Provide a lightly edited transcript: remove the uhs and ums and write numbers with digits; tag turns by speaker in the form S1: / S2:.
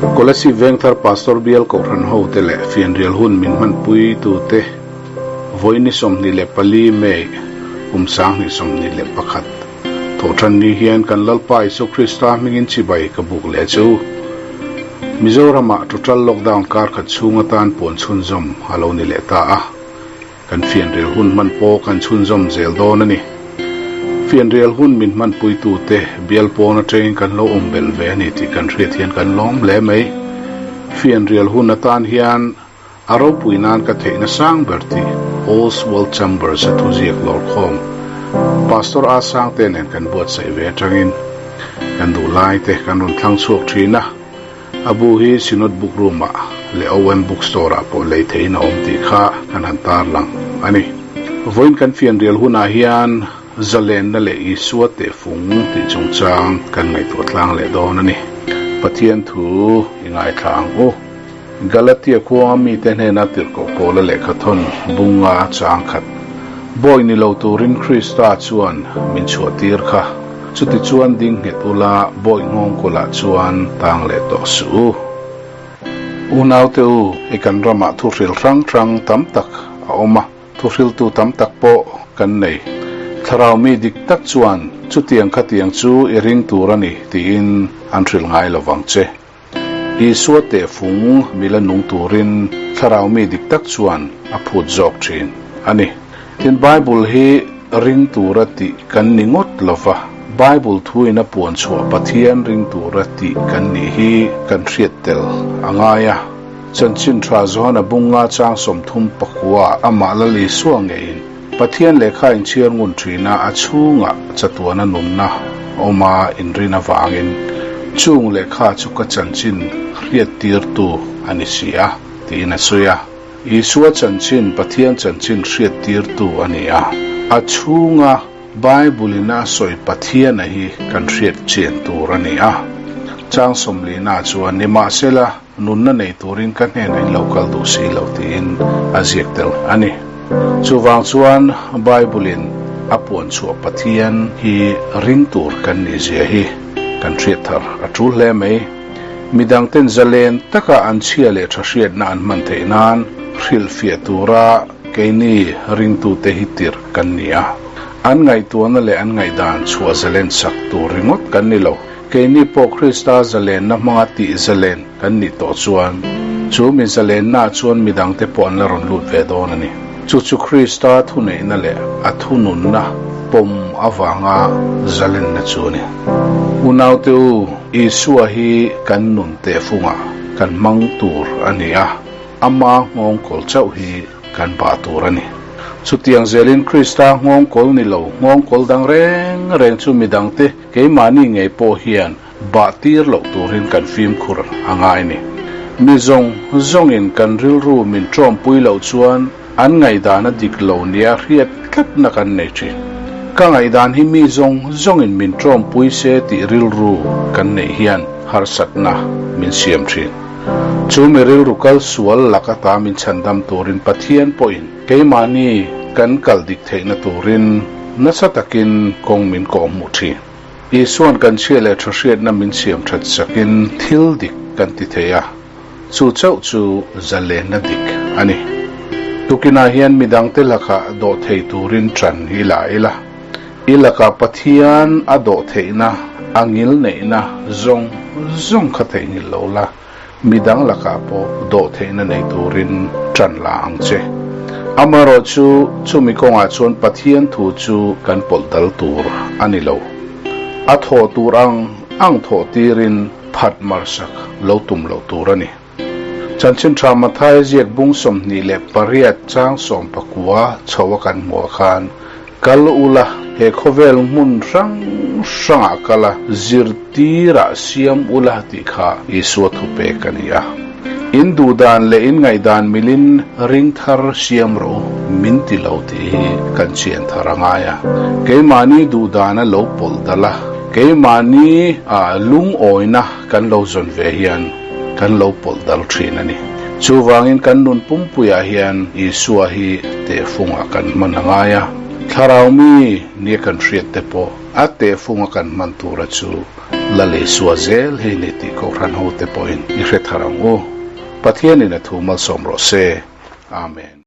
S1: Kolasib Vengthar Pastor Bial Kohhran hote leh Fianrial hun min hmanpui tute vawiin 24 May kum 2021 thawhṭan ni hian kan Lalpa Isua Krista hmingin chibai ka buk leh che u. Mizoramah total lockdown kar khat chhung atan puan chhunzawm a lo ni leh ta a. Kan fianrial hun hman pawh kan chhunzawm zel dawn a ni. Fianrial hun min hmanpuitute bial pawn atangin kan lo awm belh ve a ni tih kan hriat hian kan lawm hle mai. Fianrial hun atan hian a ropui nan ka theihna sang ber tih Old World Chambers a thuziak lawrkhawm Pastor A Sangte nen kan buatsaih ve atangin kan duh laite kan rawn thlang chhuak thin a. A bu hi Synod Book Room-ah leh OM Bookstore-ah pawh lei theihin a awm tih kha kan han tarlang a ni. Vawiin kan fianrial hunah hian zalenna leh Isua tehfung tih chungchang kan ngaihtuah tlang leh dawn a ni. Pathian thu i ngaithla ang u. Galatia khuanga mite hnena tirhkoh Paula lehkhathawn bunga chang khat, Bawi ni lo turin Krista chuan min chhuahtir kha. Chutichuan ding nghet ula bawi nghawng kawlah chuan tang leh tawh suh u. Unaute u, i kan ramah thuhril hrang hrang tam tak a awm a, thuhriltu tam tak pawh kan nei. Thlarau mi dik tak chuan chutiang khatiang chu i ring tur a ni tiin an hrilh ngai lo vang che. Isua tehfung mila nung turin thlarau mi dik tak chuan a phut zawk thin a ni. Tin, Bible hi ring tura tih kan ni ngawt lo va, Bible thuin a puan chhuah Pathian ring tura tih kan nih hi kan hriat tel a ngai a. Chanchin tha Johana bunga chang 34 ah amah Lal Isua ngeiin Pathian lehkha inchhiar ngun thina a chhungah chatuana nunna awma inrin avangin chung lehkha chu ka chanchin hriattirtu a ni si a, tiin a sawi a. Isua chanchin Pathian chanchin hriattirtu a ni a, a chhunga Bible-in a sawi Pathiana hi kan hriat chian tur a ni a. Chang 40 chuan, Nimahsela, Nunna nei turin ka hnenah in lo kal duh si lo tiin a ziak tel a ni. Chuvang chuan Bible-in a puan chhuah Pathian hi ring tur kan nih zia hi kan hriat thar a tul hle mai. Midangten zalen taka an chhia leh tha hriatna an hman theih nan hrilhfiah tura keini ringtute hi tirh kan ni a. An ngaihtuahna leh an ngaihdan chhuah zalen sak tur ringawt kan ni lo. Keini pawh Krista zalenna hmanga tih zalen kan nih tawh chuan, chu mi zalennaah chuan midangte pawh an la rawn lut ve dawn a ni. Chu chu Krista thuneihna leh a thununna pawm avanga zalenna chu a ni. Unaute u, Isua hi kan nun tehfungah kan hmang tur a ni a, ama nghawngkawl chauh hi kan bah tur a ni. Chutiang zelin Krista nghawngkawl ni lo, nghawngkawl dang reng reng chu midangte Keimahni ngei pawh hian bah tir loh turin kan fimkhur a ngai ni. Mi zawng zawngin kan rilru min ṭawmpui loh chuan an ngaihdan a dik lo nia hriat tlatna kan nei ṭhin. Ka ngaihdan hi mi zawng zawngin min ṭawmpui se tih rilru kan neih hian harsatna min siam ṭhin. Chu mi rilru kal sual lak ata min chhandam turin Pathian pawhin keimahni kan kal dik theihna turin Nasa takin kawng min kawh hmuh thin. Isua'n kan chhia leh tha hriatna min siam that sakin thil dik kan ti thei a, chu chauh chu zalenna dik a ni. Tukinah hian midangte lakah dawh thei turin ṭan hi la ila, i lakah Pathian a dawh theihna, a ngil neihna zawng zawng kha theihnghilh lo la, Midang lakah pawh dawh theihna nei turin ṭan la ang che. Amaherawh chu, chumi kawngah chuan Pathian thu chu kan pawlh dal tur a ni lo. A thawh tur ang ang thawh tirin phat marsak lo tum loh tur a ni. Chanchin Ṭha Mathaia ziak bung 28 chang 19 chho a kan hmuh ah khan, Kal ula, he khawvel hmun hrang hrangah kal a, zirtirah siam ula tih kha Isua thupek a ni a. In duhdan leh in ngaihdan milin ring thar siam rawh u, min ti lo tih hi kan chian thar a ngai a. Keimahni duhdana lo pawlh dal a, keimahni lungawina kan lo zawn ve hian kan lo pawlh dal thin a ni. Chuvangin kan nun pumpuiah hian Isua hi tehfungah kan hman a ngai a, thlarau mi nia kan hriat te pawh a tehfunga kan hman tura chu Lal Isua zel hi ni tih Kohhran hote pawhin i hre thar ang u. Pathianin a thu malsawm rawh se. Amen.